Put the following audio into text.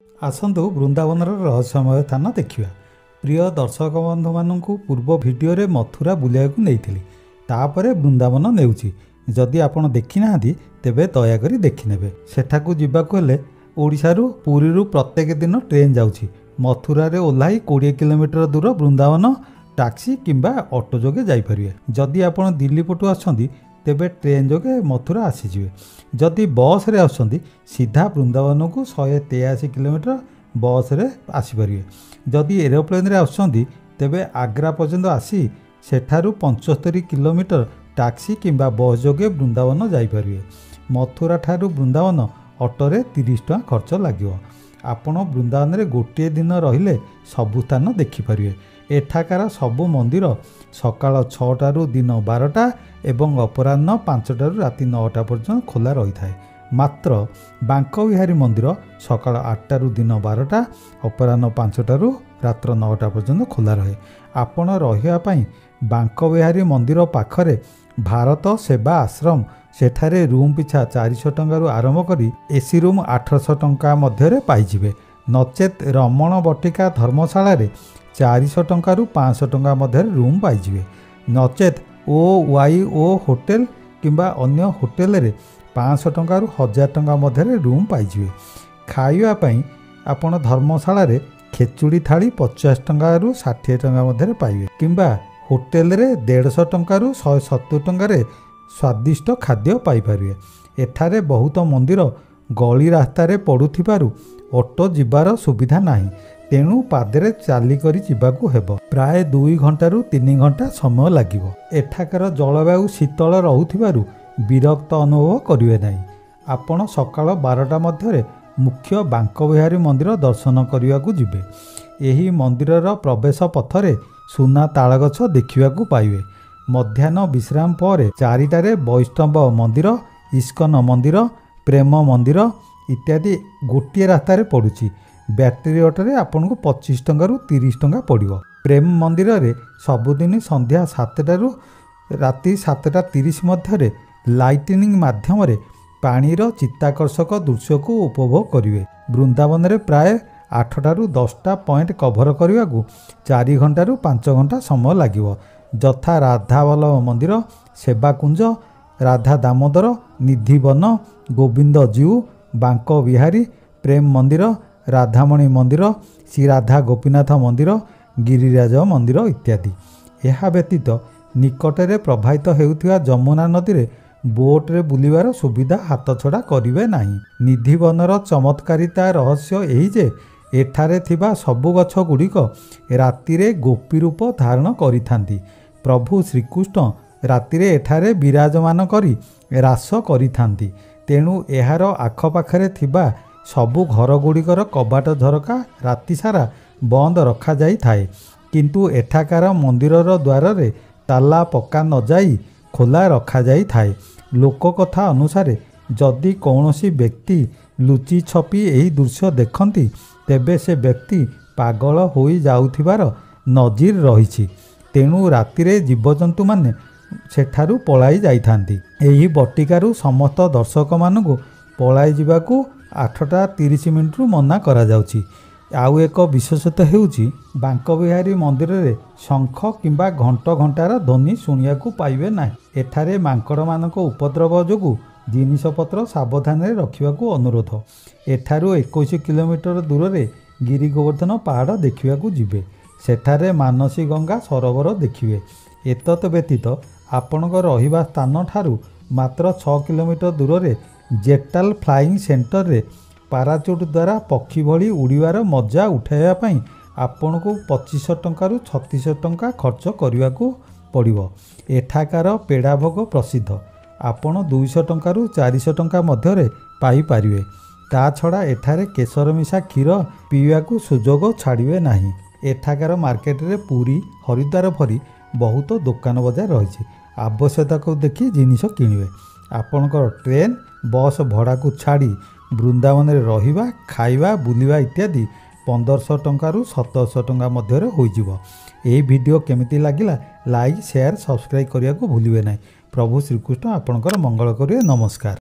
ଆସନ୍ତୁ ବୃନ୍ଦାବନର ରହସ୍ୟମୟ ସ୍ଥାନ ଦେଖିବା। ପ୍ରିୟ ଦର୍ଶକ ବନ୍ଧୁମାନଙ୍କୁ ପୂର୍ବ ଭିଡ଼ିଓରେ ମଥୁରା ବୁଲିବାକୁ ନେଇଥିଲି, ତାପରେ ବୃନ୍ଦାବନ ନେଉଛି। ଯଦି ଆପଣ ଦେଖିନାହାନ୍ତି, ତେବେ ଦୟାକରି ଦେଖିନେବେ। ସେଠାକୁ ଯିବାକୁ ହେଲେ ଓଡ଼ିଶାରୁ ପୁରୀରୁ ପ୍ରତ୍ୟେକ ଦିନ ଟ୍ରେନ୍ ଯାଉଛି। ମଥୁରାରେ ଓହ୍ଲାଇ 20 କିଲୋମିଟର ଦୂର ବୃନ୍ଦାବନ ଟାକ୍ସି କିମ୍ବା ଅଟୋ ଯୋଗେ ଯାଇପାରିବେ। ଯଦି ଆପଣ ଦିଲ୍ଲୀ ପଟୁ ଆସୁଛନ୍ତି, ତେବେ ଟ୍ରେନ୍ ଯୋଗେ ମଥୁରା ଆସିଯିବେ। ଯଦି ବସ୍ରେ ଆସୁଛନ୍ତି, ସିଧା ବୃନ୍ଦାବନକୁ 183 କିଲୋମିଟର ବସ୍ରେ ଆସିପାରିବେ। ଯଦି ଏରୋପ୍ଲେନ୍ରେ ଆସୁଛନ୍ତି, ତେବେ ଆଗ୍ରା ପର୍ଯ୍ୟନ୍ତ ଆସି ସେଠାରୁ 75 କିଲୋମିଟର ଟାକ୍ସି କିମ୍ବା ବସ୍ ଯୋଗେ ବୃନ୍ଦାବନ ଯାଇପାରିବେ। ମଥୁରା ଠାରୁ ବୃନ୍ଦାବନ ଅଟୋରେ 30 ଟଙ୍କା ଖର୍ଚ୍ଚ ଲାଗିବ। ଆପଣ ବୃନ୍ଦାବନରେ ଗୋଟିଏ ଦିନ ରହିଲେ ସବୁ ସ୍ଥାନ ଦେଖିପାରିବେ। ଏଠାକାର ସବୁ ମନ୍ଦିର ସକାଳ 6ଟାରୁ ଦିନ 12ଟା ଏବଂ ଅପରାହ୍ନ 5ଟାରୁ ରାତି 9ଟା ପର୍ଯ୍ୟନ୍ତ ଖୋଲା ରହିଥାଏ। ମାତ୍ର ବାଙ୍କବିହାରୀ ମନ୍ଦିର ସକାଳ 8ଟାରୁ ଦିନ 12ଟା, ଅପରାହ୍ନ 5ଟାରୁ ରାତ୍ର 9ଟା ପର୍ଯ୍ୟନ୍ତ ଖୋଲା ରହେ। ଆପଣ ରହିବା ପାଇଁ ବାଙ୍କବିହାରୀ ମନ୍ଦିର ପାଖରେ ଭାରତ ସେବା ଆଶ୍ରମ, ସେଠାରେ ରୁମ୍ ପିଛା 400 ଟଙ୍କାରୁ ଆରମ୍ଭ କରି ଏସି ରୁମ୍ 800 ଟଙ୍କା ମଧ୍ୟରେ ପାଇଯିବେ। ନଚେତ୍ ରମଣ ବଟିକା ଧର୍ମଶାଳାରେ 400 ଟଙ୍କାରୁ 500 ଟଙ୍କା ମଧ୍ୟରେ ରୁମ୍ ପାଇଯିବେ। ନଚେତ୍ ଓ ୱାଇ ଓ ହୋଟେଲ କିମ୍ବା ଅନ୍ୟ ହୋଟେଲରେ 500 ଟଙ୍କାରୁ 1000 ଟଙ୍କା ମଧ୍ୟରେ ରୁମ୍ ପାଇଯିବେ। ଖାଇବା ପାଇଁ ଆପଣ ଧର୍ମଶାଳାରେ ଖେଚୁଡ଼ି ଥାଳି 50 ଟଙ୍କାରୁ 60 ଟଙ୍କା ମଧ୍ୟରେ ପାଇବେ କିମ୍ବା ହୋଟେଲରେ 150 ଟଙ୍କାରୁ 170 ଟଙ୍କାରେ ସ୍ୱାଦିଷ୍ଟ ଖାଦ୍ୟ ପାଇପାରିବେ। ଏଠାରେ ବହୁତ ମନ୍ଦିର ଗଳି ରାସ୍ତାରେ ପଡ଼ୁଥିବାରୁ ଅଟୋ ଯିବାର ସୁବିଧା ନାହିଁ, ତେଣୁ ପାଦରେ ଚାଲିକରି ଯିବାକୁ ହେବ। ପ୍ରାୟ 2 ଘଣ୍ଟାରୁ 3 ଘଣ୍ଟା ସମୟ ଲାଗିବ। ଏଠାକାର ଜଳବାୟୁ ଶୀତଳ ରହୁଥିବାରୁ ବିରକ୍ତ ଅନୁଭବ କରିବେ ନାହିଁ। ଆପଣ ସକାଳ 12ଟା ମଧ୍ୟରେ ମୁଖ୍ୟ ବାଙ୍କବିହାରୀ ମନ୍ଦିର ଦର୍ଶନ କରିବାକୁ ଯିବେ। ଏହି ମନ୍ଦିରର ପ୍ରବେଶ ପଥରେ ସୁନା ତାଳଗଛ ଦେଖିବାକୁ ପାଇବେ। ମଧ୍ୟାହ୍ନ ବିଶ୍ରାମ ପରେ 4ଟାରେ ବୈଷ୍ଣବ ମନ୍ଦିର, ଇସ୍କନ ମନ୍ଦିର, ପ୍ରେମ ମନ୍ଦିର ଇତ୍ୟାଦି ଗୋଟିଏ ରାସ୍ତାରେ ପଡ଼ୁଛି। ବ୍ୟାଟେରୀ ଅଟୋରେ ଆପଣଙ୍କୁ 25 ଟଙ୍କାରୁ 30 ଟଙ୍କା ପଡ଼ିବ। ପ୍ରେମ ମନ୍ଦିରରେ ସବୁଦିନ ସନ୍ଧ୍ୟା 7ଟାରୁ ରାତି 7:30 ମଧ୍ୟରେ ଲାଇଟନିଂ ମାଧ୍ୟମରେ ପାଣିର ଚିତ୍ତାକର୍ଷକ ଦୃଶ୍ୟକୁ ଉପଭୋଗ କରିବେ। ବୃନ୍ଦାବନରେ ପ୍ରାୟ 8ଟାରୁ 10ଟା ପଏଣ୍ଟ କଭର କରିବାକୁ 4 ଘଣ୍ଟାରୁ 5 ଘଣ୍ଟା ସମୟ ଲାଗିବ, ଯଥା ରାଧାବଲ୍ଲଭ ମନ୍ଦିର, ସେବାକୁଞ୍ଜ, ରାଧା ଦାମୋଦର, ନିଧିବନ, ଗୋବିନ୍ଦ ଜୀଉ, ବାଙ୍କ ବିହାରୀ, ପ୍ରେମ ମନ୍ଦିର, ରାଧାମଣି ମନ୍ଦିର, ଶ୍ରୀ ରାଧା ଗୋପୀନାଥ ମନ୍ଦିର, ଗିରିରାଜ ମନ୍ଦିର ଇତ୍ୟାଦି। ଏହା ବ୍ୟତୀତ ନିକଟରେ ପ୍ରବାହିତ ହେଉଥିବା ଯମୁନା ନଦୀରେ ବୋଟରେ ବୁଲିବାର ସୁବିଧା ହାତଛଡ଼ା କରିବେ ନାହିଁ। ନିଧିବନର ଚମତ୍କାରିତା ରହସ୍ୟ ଏହି ଯେ ଏଠାରେ ଥିବା ସବୁ ଗଛ ଗୁଡ଼ିକ ରାତିରେ ଗୋପୀ ରୂପ ଧାରଣ କରିଥାନ୍ତି। ପ୍ରଭୁ ଶ୍ରୀକୃଷ୍ଣ ରାତିରେ ଏଠାରେ ବିରାଜମାନ କରି ରାସ କରିଥାନ୍ତି। ତେଣୁ ଏହାର ଆଖପାଖରେ ଥିବା ସବୁ ଘରଗୁଡ଼ିକର କବାଟ ଝରକା ରାତିସାରା ବନ୍ଦ ରଖାଯାଇଥାଏ, କିନ୍ତୁ ଏଠାକାର ମନ୍ଦିରର ଦ୍ୱାରରେ ତାଲା ପକା ନଯାଇ ଖୋଲା ରଖାଯାଇଥାଏ। ଲୋକକଥା ଅନୁସାରେ ଯଦି କୌଣସି ବ୍ୟକ୍ତି ଲୁଚି ଛପି ଏହି ଦୃଶ୍ୟ ଦେଖନ୍ତି, ତେବେ ସେ ବ୍ୟକ୍ତି ପାଗଳ ହୋଇଯାଉଥିବାର ନଜିର ରହିଛି। ତେଣୁ ରାତିରେ ଜୀବଜନ୍ତୁମାନେ ସେଠାରୁ ପଳାଇ ଯାଇଥାନ୍ତି। ଏହି ବଟିକାରୁ ସମସ୍ତ ଦର୍ଶକମାନଙ୍କୁ ପଳାଇ ଯିବାକୁ 8ଟା 30 ମିନିଟରୁ ମନା କରାଯାଉଛି। ଆଉ ଏକ ବିଶେଷତ୍ୱ ହେଉଛି, ବାଙ୍କବିହାରୀ ମନ୍ଦିରରେ ଶଙ୍ଖ କିମ୍ବା ଘଣ୍ଟ ଘଣ୍ଟାର ଧ୍ୱନି ଶୁଣିବାକୁ ପାଇବେ ନାହିଁ। ଏଠାରେ ମାଙ୍କଡ଼ମାନଙ୍କ ଉପଦ୍ରବ ଯୋଗୁଁ ଜିନିଷପତ୍ର ସାବଧାନରେ ରଖିବାକୁ ଅନୁରୋଧ। ଏଠାରୁ 21 କିଲୋମିଟର ଦୂରରେ ଗିରି ଗୋବର୍ଦ୍ଧନ ପାହାଡ଼ ଦେଖିବାକୁ ଯିବେ। ସେଠାରେ ମାନସୀ ଗଙ୍ଗା ସରୋବର ଦେଖିବେ। ଏତତ୍ ବ୍ୟତୀତ ଆପଣଙ୍କ ରହିବା ସ୍ଥାନଠାରୁ ମାତ୍ର 6 କିଲୋମିଟର ଦୂରରେ ଜେଟାଲ ଫ୍ଲାଇଂ ସେଣ୍ଟରରେ ପାରାଚୁଟ୍ ଦ୍ୱାରା ପକ୍ଷୀ ଭଳି ଉଡ଼ିବାର ମଜା ଉଠାଇବା ପାଇଁ ଆପଣଙ୍କୁ 2500 ଟଙ୍କାରୁ 3600 ଟଙ୍କା ଖର୍ଚ୍ଚ କରିବାକୁ ପଡ଼ିବ। ଏଠାକାର ପେଡ଼ା ଭୋଗ ପ୍ରସିଦ୍ଧ। ଆପଣ 200 ଟଙ୍କାରୁ 400 ଟଙ୍କା ମଧ୍ୟରେ ପାଇପାରିବେ। ତା ଛଡ଼ା ଏଠାରେ କେଶର ମିଶା କ୍ଷୀର ପିଇବାକୁ ସୁଯୋଗ ଛାଡ଼ିବେ ନାହିଁ। ଏଠାକାର ମାର୍କେଟରେ ପୁରୀ, ହରିଦ୍ୱାର ଭଳି ବହୁତ ଦୋକାନ ବଜାର ରହିଛି। ଆବଶ୍ୟକତାକୁ ଦେଖି ଜିନିଷ କିଣିବେ। ଆପଣଙ୍କର ଟ୍ରେନ୍, ବସ୍ ଭଡ଼ାକୁ ଛାଡ଼ି ବୃନ୍ଦାବନରେ ରହିବା, ଖାଇବା, ବୁଲିବା ଇତ୍ୟାଦି 1500 ଟଙ୍କାରୁ 1700 ଟଙ୍କା ମଧ୍ୟରେ ହୋଇଯିବ। ଏହି ଭିଡ଼ିଓ କେମିତି ଲାଗିଲା, ଲାଇକ୍, ସେୟାର, ସବସ୍କ୍ରାଇବ୍ କରିବାକୁ ଭୁଲିବେ ନାହିଁ। ପ୍ରଭୁ ଶ୍ରୀକୃଷ୍ଣ ଆପଣଙ୍କର ମଙ୍ଗଳ କରିବେ। ନମସ୍କାର।